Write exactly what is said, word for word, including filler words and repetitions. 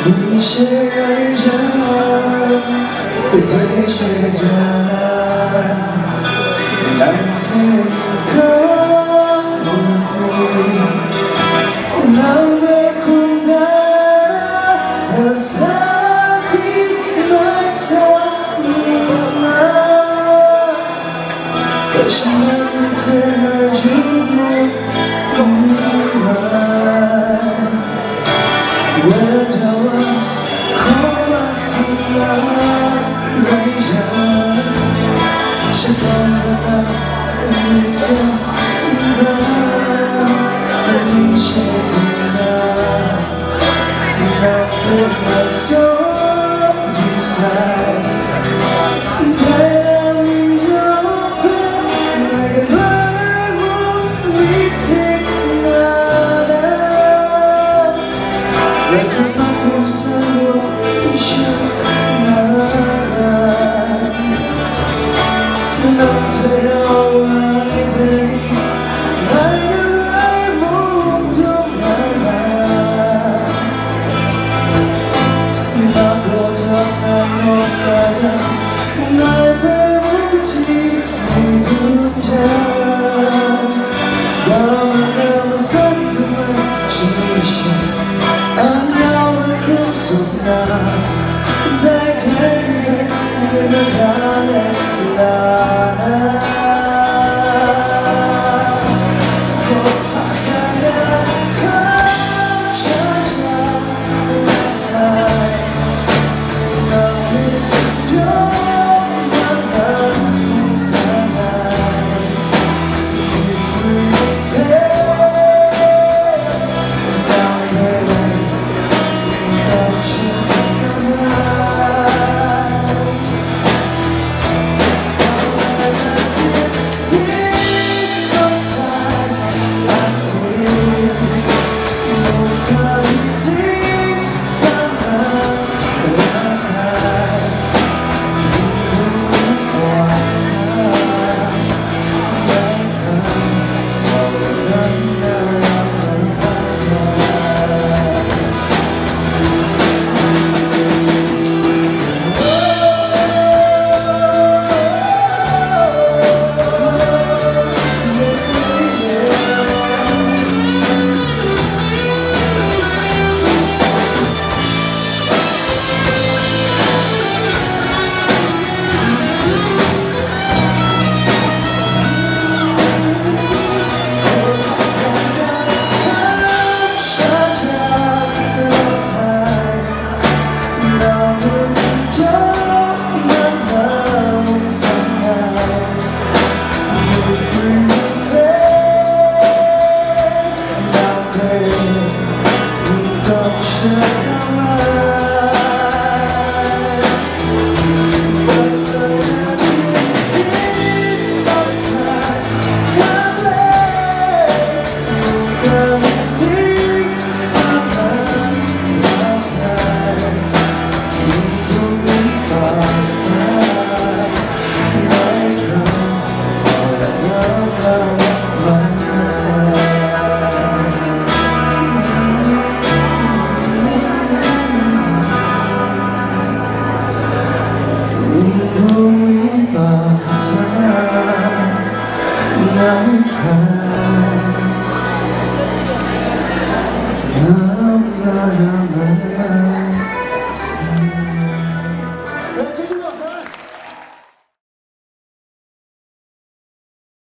Ni she rai jang, kadai she kaja na, nanhte ni hkra mun di, nang hpe hkungdan na, asak hkri ngai hta nna, Tashi nang hte na yun mu n rai. Woi jaw ai hkawm a singla rai yang, shakram da na, myit kyan da na, ani she du na. Nang hpe ngai sawp yu sai, dai ning yawng hpe ngai galoi mung myit ting nga na, rai sa na htum sa gaw n shang nga ai. Nang hte rau ai dai ni, ngai galoi mung dum nga ai. Na gaw hta ngai nawk la yang, ngai hpe mung hti mi dum yang, ga ma ga ma san dum ai shani sha, an ga ma hkrum sum na, dai hte ni hpe ngai na da let la na.